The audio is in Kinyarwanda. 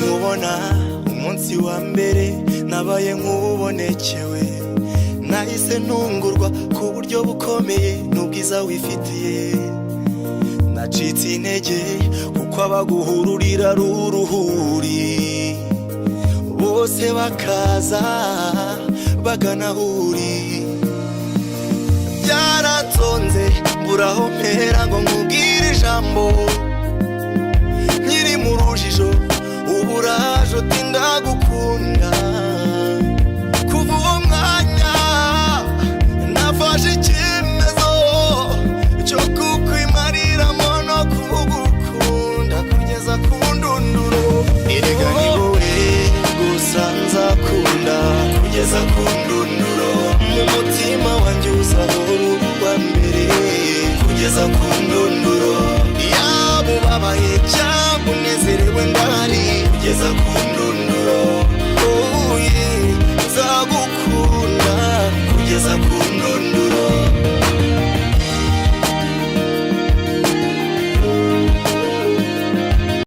Nkubona umunsi wa mbere, nabaye nk'ubonekewe. Nahise ntungurwa ku buryo bukomeye n'ubwiza wifitiye. Nacitse intege kuko abaguhururira ari uruhuri, bose bakaza bagana aho uri. Byaratonze, mbura aho mpera ngo nkubwire ijambo. Nkiri mu rujijo, uburaje uti: "Ndagukunda."